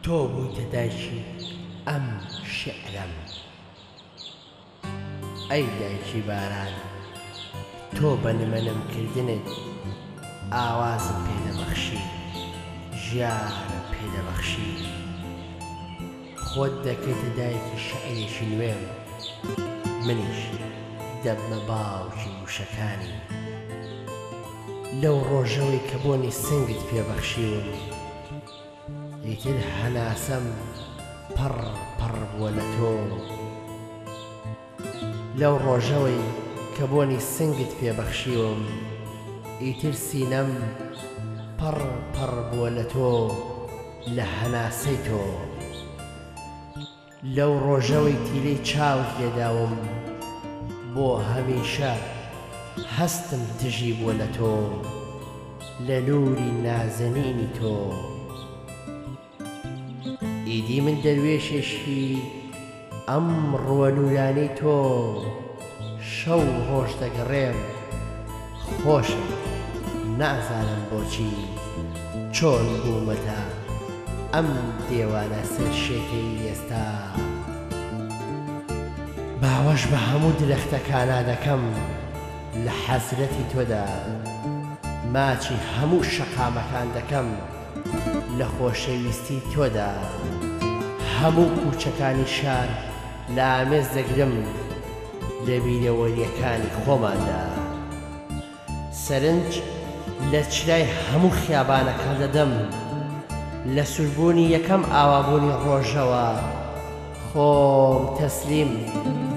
تۆ بوویتە دایکی ئەم شیعرەم. ئەی دایکی باران، تۆ بە نمەنم کردنت ئاوازم پێ دەبەخشی، ژیانم پێ دەبەخشی. خۆت دەکەیتە دایکی شیعرێکی نوێم، منیش دەبمە باوکی وشەکانی. لەو ڕۆژەوەی کە بۆنی سنگت پێ بەخشیوم، ئیتر هەناسەم پڕ پڕ بووە لە تۆ. لەو ڕۆژەوەی کە بۆنی سنگت پێ بەخشیوم، ئیتر سینەم پڕ پڕ بووە لە تۆ، لە هەناسەی تۆ. لەو ڕۆژەوەی تیلەی چاوت لێداوم بۆ هەمیشە هەستم تژی بووە لە تۆ لە نوری نازەنینی تۆ ئیدی من دەروێشێکی ئەم ڕووە نورانەی تۆ شەو ڕۆژ دەگەڕێم خۆشم نازانم بۆچی چۆن بوومەتە ئەم دێوانە سەر شێتەی ئێستا. باوەش بە هەموو درەختەکانا دەکەم لە حەسرەتی تۆدا، ماچی هەموو شەقامەکان دەکەم لە خۆشەویستی تۆدا، هەموو کوچەکانی شار لە ئامێز دەگرم لە بیرەوەرییەکانی خۆماندا. سەرنج لە چرای هەموو خیابانەکان دەدەم، لە سووربوونی یەکەم ئاوابوونی ڕۆژەوە خۆم تەسلیم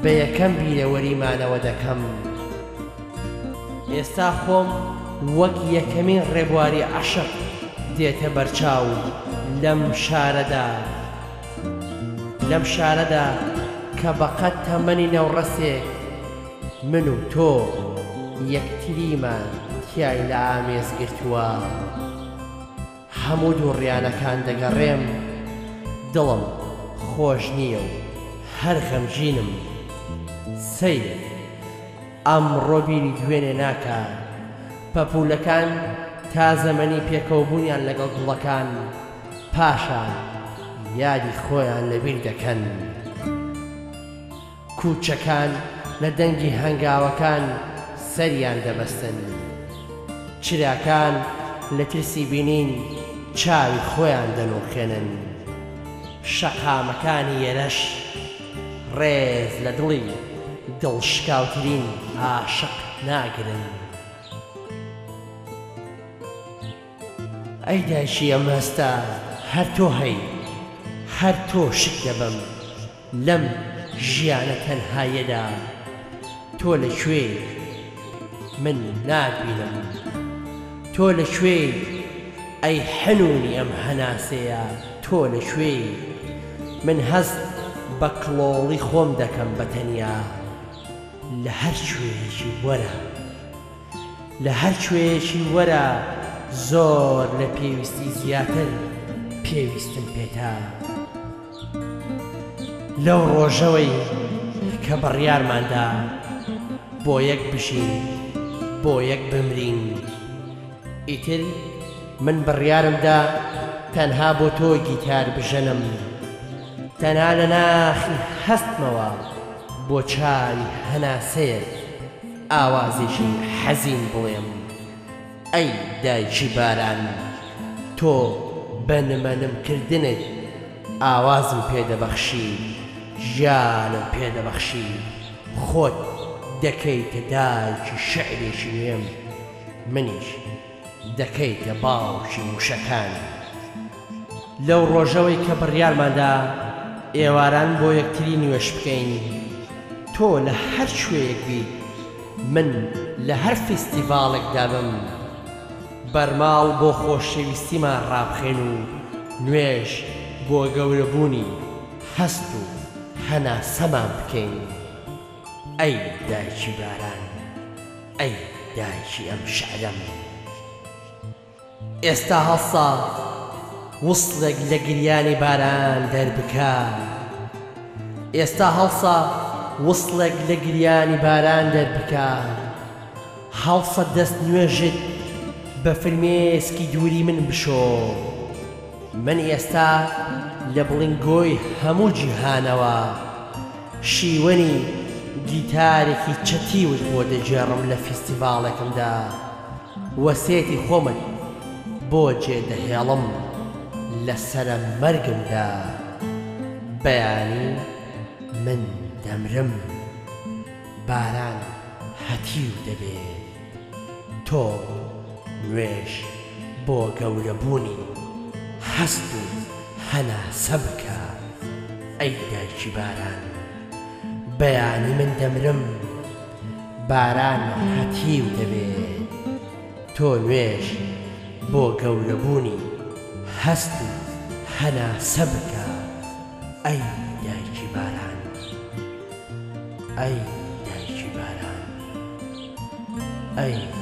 بە یەکەم بیرەوەریمانەوە دەکەم. ئێستا خۆم وەک یەکەمین ڕێبواری عەشق دێتە بەرچاو لەم شارەدا، لەم شارەدا کە بەقەد تەمەنی نەوڕەسێک من و تۆ یەکتریمان تیای لە ئامێز گرتووە. هەموو دووڕیانەکان دەگەڕێم، دڵم خۆش نییە و هەر غەمگینم. سەیرە ئەمڕۆ بیری دوێنێ ناکا. پەپوولەکان تا زەمەنی پێکەوەبوونیان لەگەڵ گوڵەکان، پاشان یادی خۆیان لەبیر دەکەن. کوچەکان لە دەنگی هەنگاوەکان سەریان دەبەستن. چراکان لە ترسی بینین چاوی خۆیان دەنووقێنن. شەقامەکانی ئێرەش ڕێز لە دڵی دڵشکاوترین عاشق ناگرن. ئەی دایکی ئەم هەستە هەر تۆ هەی، هەر تۆ شک دەبەم. لەم ژیانە تەنهاییەدا تۆ لە کوێی؟ من ناتبینم. تۆ لە کوێی؟ ئەی حەنوونی ئەم هەناسەیە تۆ لە کوێی؟ من هەست بە کڵۆڵی خۆم دەکەم بە تەنیا. لە هەر کوێیەکی وەرە. لە هەر کوێیەکی وەرە زۆر لە پێویستی زیاتر پێویستم پێتە. لەو ڕۆژەوەی کە بڕیارمان دا بۆ یەک بژین، بۆ یەک بمرین، ئیتر من بڕیارم دا تەنها بۆ تۆ گیتار بژەنم، تەنها لە ناخی هەستمەوە بۆ چاوی هەناسەیەک ئاوازێکی حەزین بڵێم. ئەی دایکی باران تۆ بە نمە نم کردنت ئاوازم پێ دەبەخشی ژیانم پێ دەبەخشی خۆت دەکەیتە دایکی شیعرێکی نوێم منیش دەکەیتە باوکی وشەکانی. لەو ڕۆژەوەی کە بڕیارمان دا ئێواران بۆ یەکتری نوێژ بکەین، تۆ لە هەر کوێیەک بیت، من لە هەر فیستیڤاڵێکدا بم، بەرماڵ بۆ خۆشەویستیمان ڕابخەین و نوێژ بۆ گەورەبوونی هەست و هەناسەمان بکەین. ئەی دایکی باران، ئەی دایکی ئەم شیعرەم. ئێستا هەڵسا وسڵێک لە گریانی باران دەربکە ئێستا هەڵسا وسڵێک لە گریانی باران دەربکە هەڵسە دەست نوێژت بە فرمێسکی دووری من بشۆ من ئێستا. لە بڵینگۆی هەموو جیهانەوە شیوەنی گیتارێکی چەتیوت بۆ دەگێڕم لە فیستیڤاڵێکمدا وەسێتی خۆمت بۆ جێ دەهێڵم لە سەرە مەرگمدا بەیانی من دەمرم باران هەتیو دەبێ تۆ نوێژ بۆ گەورەبوونی هەست و هەناسە بکە ئەی دایکی باران بەیانی من دەمرم باران هەتیو دەبێ تۆ نوێژ بۆ گەورەبوونی هەست و هەناسە بکە ئەی دایکی باران ئەی دایکی باران ئەی.